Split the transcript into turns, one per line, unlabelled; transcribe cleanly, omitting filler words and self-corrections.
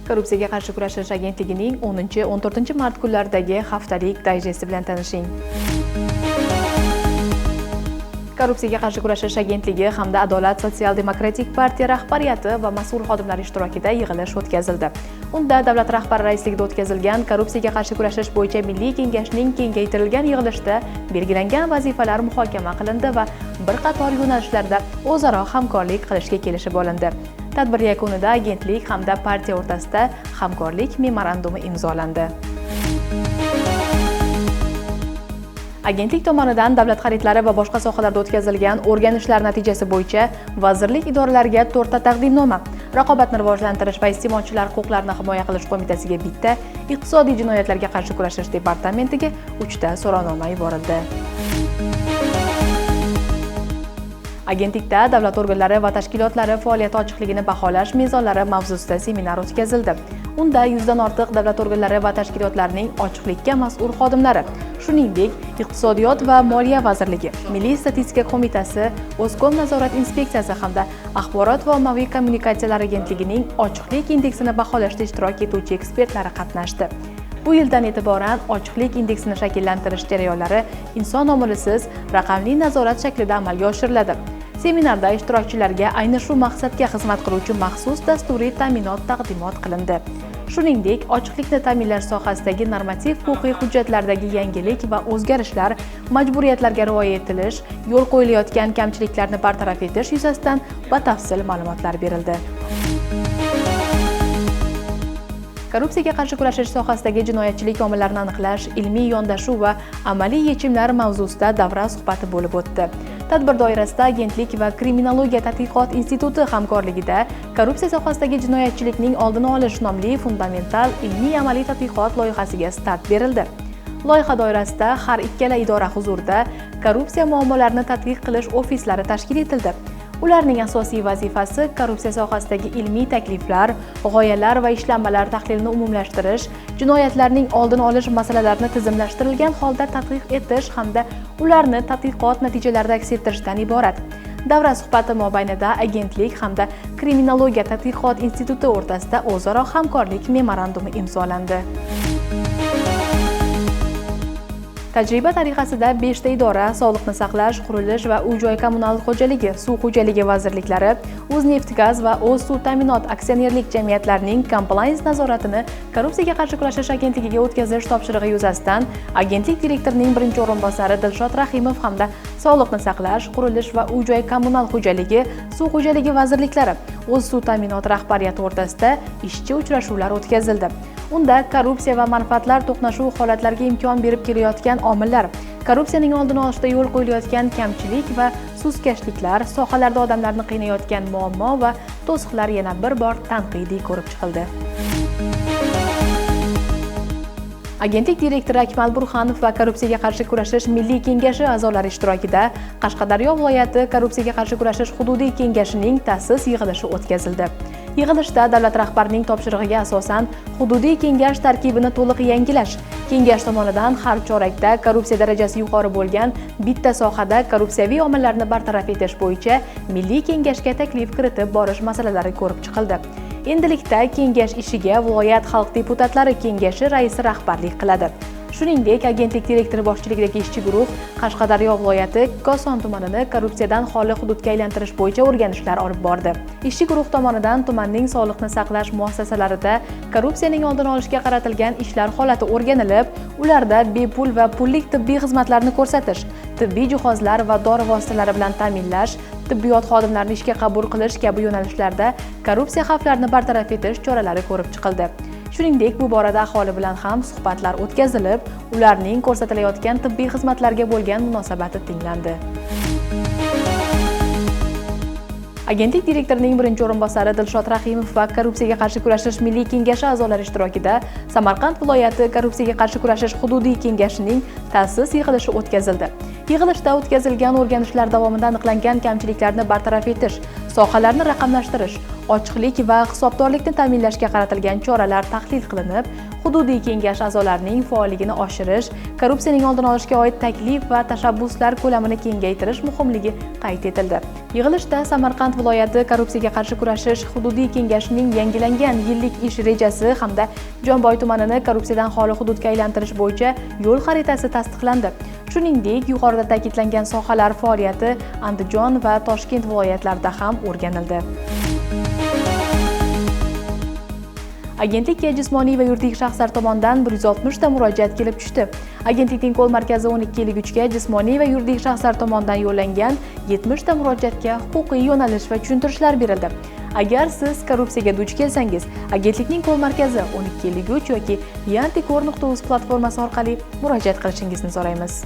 Korrupsiyaga qarshi kurashish agentligining 10-14 mart kunlaridagi haftalik dayjesti bilan tanishing. Korrupsiyaga qarshi kurashish agentligi hamda Adolat sotsial-demokratik partiya rahbariyati va mas'ul xodimlari ishtirokida yig'ilish o'tkazildi. Unda davlat rahbari raisligida o'tkazilgan Korrupsiyaga qarshi kurashish bo'yicha Milliy kengashning kengaytirilgan yig'ilishida belgilangan vazifalar muhokama qilindi va bir qator yo'nalishlarda o'zaro hamkorlik qilishga kelishib olindi. Tadbir yakunida agentlik hamda partiya o'rtasida hamkorlik memorandumi imzolandi. Agentlik tomonidan davlat xaridlari va boshqa sohalarda o'tkazilgan o'rganishlar natijasi bo'yicha vazirlik idoralariga 4 ta taqdimnoma, raqobatni rivojlantirish va iste'molchilar huquqlarini himoya qilish qo'mitasiga 1 ta, iqtisodiy jinoyatlarga qarshi kurashish departamentiga 3 ta so'rovnoma yuborildi. Agentlikda davlat organlari va tashkilotlari faoliyati ochiqligini baholash mezonlari mavzusida seminar o'tkazildi. Unda 100 dan ortiq davlat organlari va tashkilotlarining ochiqlikka mas'ul xodimlari, shuningdek, Iqtisodiyot va Moliya vazirligi, Milliy statistika qo'mitasi, O'zkom nazorat inspeksiyasi hamda Axborot va ommaviy kommunikatsiyalar agentligining ochiqlik indeksini baholashda ishtirok etuvchi ekspertlari qatnashdi. Bu yildan e'tiboran ochiqlik indeksini shakllantirish jarayonlari inson omilisiz raqamli nazorat shaklida amalga oshiriladi. Seminarda ishtirokchilarga ayni shu maqsadga xizmat qiluvchi maxsus dasturiy ta'minot taqdimot qilindi. Shuningdek, ochiqlikni ta'minlash sohasidagi normativ huquqiy hujjatlardagi yangilik va o'zgarishlar, majburiyatlarga rioya etilish, yo'l qo'yilayotgan kamchiliklarni bartaraf etish yuzasidan batafsil ma'lumotlar berildi. Korrupsiyaga qarshi kurashish sohasidagi jinoyatchilik omillarini aniqlash, ilmiy yondashuv va amaliy yechimlar mavzusida davra suhbati bo'lib o'tdi. Tadbir doirasida agentlik va Kriminologiya tadqiqot instituti hamkorligida korrupsiya sohasidagi jinoyatchilikning oldini olish nomli fundamental ilmiy-amaliy tadqiqot loyihasiga start berildi. Loyiha doirasida har ikkala idora huzurida korrupsiya muammolarini tadqiq qilish ofislari tashkil etildi. Ularning asosiy vazifasi korrupsiya sohasidagi ilmiy takliflar, g'oyalar va ishlanmalar tahlilini umumlashtirish, jinoyatlarning oldini olish masalalarini tizimlashtirilgan holda tadqiq etish hamda ularni tadqiqot natijalarida aks ettirishdan iborat. Davra suhbati mobaynida agentlik hamda Kriminologiya tadqiqot instituti o'rtasida o'zaro hamkorlik memorandumi imzolandi. Tajriba tariqasida 5 ta idora, sog'liqni saqlash, qurilish va uy-joy kommunal xo'jaligi, suv xo'jaligi vazirliklari, O'zneftgaz va O'zsuv ta'minot aksionerlik jamiyatlarining compliance nazoratini Korrupsiyaga qarshi kurashish agentligiga o'tkazish topshirig'i yuzasidan agentlik direktorining birinchi o'rinbosari Dilshod Rahimov hamda sog'liqni saqlash, qurilish va uy-joy kommunal xo'jaligi, suv xo'jaligi vazirliklari, O'zsuv ta'minot rahbariyati o'rtasida ishchi uchrashuvlar o'tkazildi. Unda korrupsiya va manfaatlar to'qnashuvi holatlariga imkon berib kelayotgan omillar, korrupsiyaning oldini olishda yo'l qo'yilayotgan kamchilik va suskashliklar, sohalarda odamlarni qiynayotgan muammo va to'siqlar yana bir bor tanqidiy ko'rib chiqildi. Agentlik direktori Akmal Burxanov va Korrupsiyaga qarshi kurashish Milliy kengashi a'zolari ishtirokida Qashqadaryo viloyati Korrupsiyaga qarshi kurashish hududiy kengashining ta'sis yig'ilishi o'tkazildi. Yig'ilishda davlat rahbarining topshirig'iga asosan hududiy kengash tarkibini to'liq yangilash, kengash tomonidan har chorakda korrupsiya darajasi yuqori bo'lgan bitta sohada korrupsiyaviy omillarni bartaraf etish bo'yicha Milliy kengashga taklif kiritib borish masalalari ko'rib chiqildi. Endilikda kengash ishiga viloyat xalq deputatlari kengashi raisi rahbarlik qiladi. Shuningdek, agentlik direktori boshchiligidagi ishchi guruh Qashqadaryo viloyati Koson tumanini korrupsiyadan xoli hududga aylantirish bo'yicha o'rganishlar olib bordi. Ishchi guruh tomonidan tumanning sog'liqni saqlash muassasalarida korrupsiyaning oldini olishga qaratilgan ishlar holati o'rganilib, ularda bepul va pullik tibbiy xizmatlarni ko'rsatish, tibbiy jihozlar va dori vositalari bilan ta'minlash, tibbiyot xodimlarini ishga qabul qilish kabi yo'nalishlarda korrupsiya xavflarini bartaraf etish choralari ko'rib chiqildi. Shuningdek, bu borada aholi bilan ham suhbatlar o'tkazilib, ularning ko'rsatilayotgan tibbiy xizmatlarga bo'lgan munosabati tinglandi. Agentlik direktorining birinchi o'rinbosari Dilshod Rahimov va Korrupsiyaga qarshi kurashish Milliy kengashi a'zolari ishtirokida Samarqand viloyati Korrupsiyaga qarshi kurashish hududiy kengashining ta'sis yig'ilishi o'tkazildi. Yig'ilishda o'tkazilgan o'rganishlar davomida aniqlangan kamchiliklarni bartaraf etish, sohalarni raqamlashtirish, ochiqlik va hisobdorlikni ta'minlashga qaratilgan choralar tahlil qilinib, hududiy kengash a'zolarining faolligini oshirish, korrupsiyaning oldini olishga oid taklif va tashabbuslar ko'lamini kengaytirish muhimligi qayd etildi. Yig'ilishda Samarqand viloyati korrupsiyaga qarshi kurashish hududiy kengashining yangilangan yillik ish rejasi hamda Jomboy tumanini korrupsiyadan xoli hududga aylantirish bo'yicha yo'l xaritasi tasdiqlandi. Shuningdek, yuqorida ta'kidlangan sohalar faoliyati Andijon va Toshkent viloyatlarida ham o'rganildi. Agentlikka jismoniy va yuridik shaxslar tomonidan 160 ta murojaat kelib tushdi. Agentlikning kol markazi 1253 ga jismoniy va yuridik shaxslar tomonidan yo'llangan 70 ta murojaatga huquqiy yo'nalish va tushuntirishlar berildi. Agar siz korrupsiyaga duch kelsangiz, agentlikning kol markazi 1253 yoki yantikor.uz platformasi orqali murojaat qilishingizni so'raymiz.